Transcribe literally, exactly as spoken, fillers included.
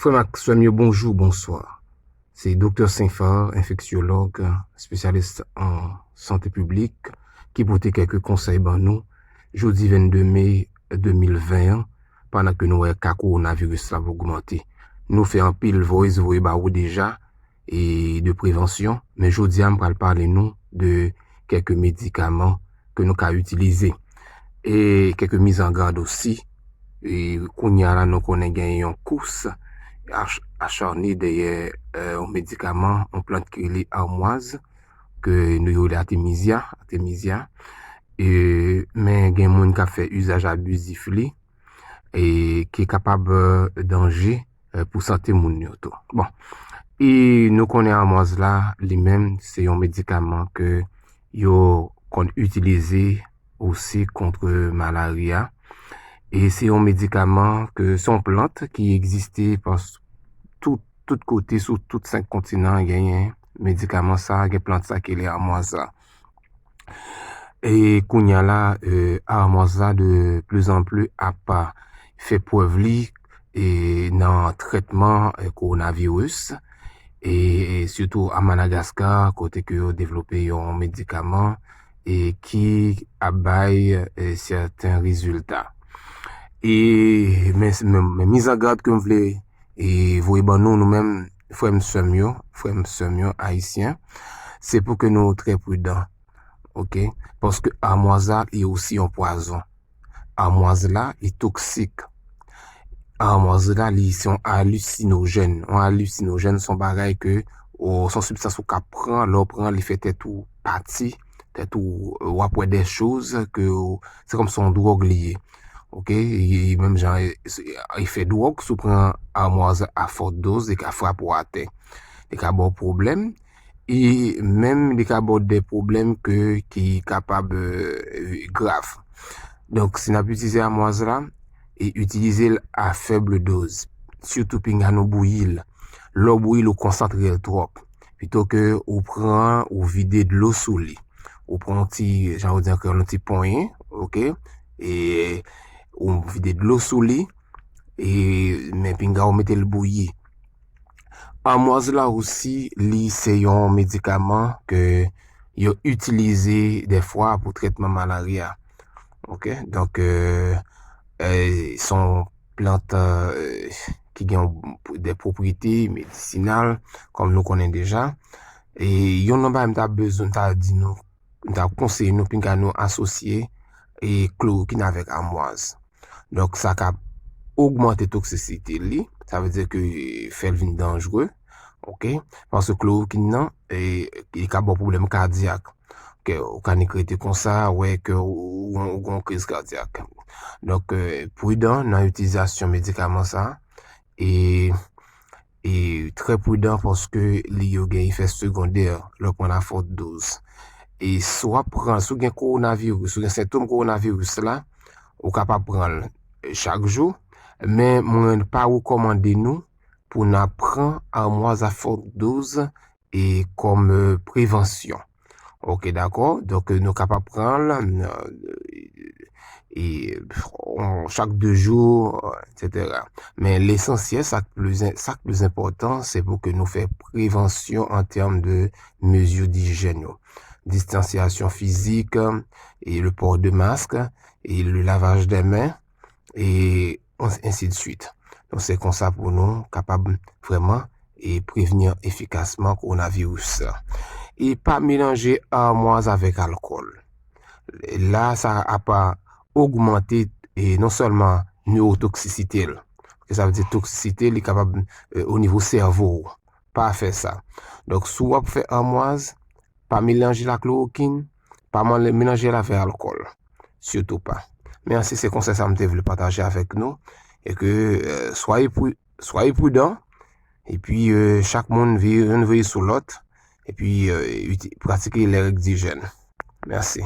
Frè m ak sè m yo, bonjou, bonswa. Se Doktè Senfar, enfeksyològ, espesyalis an sante piblik, ki pote kèk konsèy ban nou jodi vennde me de mil ven an, pandan ke nou wè ka kowonaviris la ap ogmante. Nou fè anpil voice voye ba ou deja, e de prevansyon, men jodi a m pral pale nou de kèk medikaman ke nou ka itilize. E kèk mizangad osi. E kounye a la, nou konnen gen yon kous ach- acharne dèyè, eh, yon medikaman, yon plant ki rele amwaz, ke nou rele atemizya, atemizya. E, men gen moun k ap fè izaj abizif li, e ki kapab, eh, danje, eh, pou sante moun yo tou. Bon, e nou konnen amwaz la, li menm, se yon medikaman ke yo konn itilize osi kont malarya. E se yon medikaman ke, se yon plant ki egziste pas tout, tout kote, sou tout senk kontinan, genyen medikaman sa, gen plant sa ki rele amwaz la. E kounye a la, eh, amwaz la de plus en plus ap fè prèv li, e nan trètman, eh, kowonaviris, e, e sitou a Madagaskar, kote ke yo devlope yon medikaman, e ki ap bay, eh, sèten rezilta. E, men, men, men mizangad ke m vle, e voye ban nou, nou menm, frè m, sè m yo, frè m, sè m yo, ayisyen, se pou ke nou trè pridan, oke? Paske amwaz la, li osi yon pwazon. Amwaz la, li toksik. Amwaz la, li se yon alisinojèn. Yon alisinojèn, se yon bagay ke, o, se yon sibstans ou ka pran, lè w pran, li fè tèt ou pati, tèt ou, w ap wè de choz ke, se kòm se yon dwòg li ye. Oke? E menm jan, e, e, efè dwòg, si w pran amwaz a fòt doz, li ka frape w atè. Li ka ba w pwoblèm. E menm li ka ba w de pwoblèm ke, ki kapab, eh, grav. Donk, si n ap itilize amwaz la, e itilize l a fèb doz. Sitou pinga nou bouyi l. Lè w bouyi l, ou konsantre l twòp. Pito ke ou pran, ou vide dlo sou li. Ou pran yon ti, jan yo di an kreyòl, yon ti ponyen, oke? E ou vide dlo sou li, e, men pinga ou mete l bouyi. Amwaz la osi, li se yon medikaman ke yo itilize dèfwa pou trètman malarya. Oke? Donk, eh, eh, se yon plant, eh, ki gen de pwopriyete medisinal, kòm nou konnen deja. E youn nan bagay m ta bezwen, m ta di nou, m ta konseye nou, pinga nou asosye, e klorokin avèk amwaz. Donk, sa ka ogmante toksisite li, sa vle di ke fè l vin danjre, oke? Paske klorokin nan, e, li ka ba w pwoblèm kadyak. Ke ou ka nik rete konsa, wè ke ou, ou, ou gen yon kriz kadyak. Donk, eh, pridan nan itilizasyon medikaman sa, e, e trè pridan paske li yo gen efè segondè lè w pran l a fòt doz. E si w ap pran, si w gen kowonaviris, si w gen sentòm kowonaviris la, ou kapab pran l chak jou, men mwen pa rekòmande nou pou n ap pran amwaz a fòt doz e kòm, eh, prevansyon. Oke, dakò? Donk, eh, nou kapab pran l, eh, e, on, chak de jou, etsetera. Men lesansyèl, sa k pli, sa k pli enpòtan, se pou ke nou fè prevansyon an tèm de mezi dijèn yo. Distansyasyon fizik, e le port de masque, e le lavage des mains, e ansi de suite. Donk, se konsa pou nou kapab vrèman e prevni efikasman kowonaviris la. E pa melanje amwaz avèk alkòl. La, sa ap ogmante, e non sèlman newotoksisite l, sa vle di toksisite li kapab, e, o nivo sèvo w. Pa fè sa. Donk, si w ap fè amwaz, pa melanje l ak klorokin, pa mele-, melanje l avèk alkòl. Sitou pa. Mèsi, se konsèy sa m te vle pataje avèk nou. E ke, eh, soyez pri-, soyez prudent. Epi, eh, chak moun veye, youn veye sou lòt. Epi, eh, uti-, pratike lè règ dijèn. Mèsi.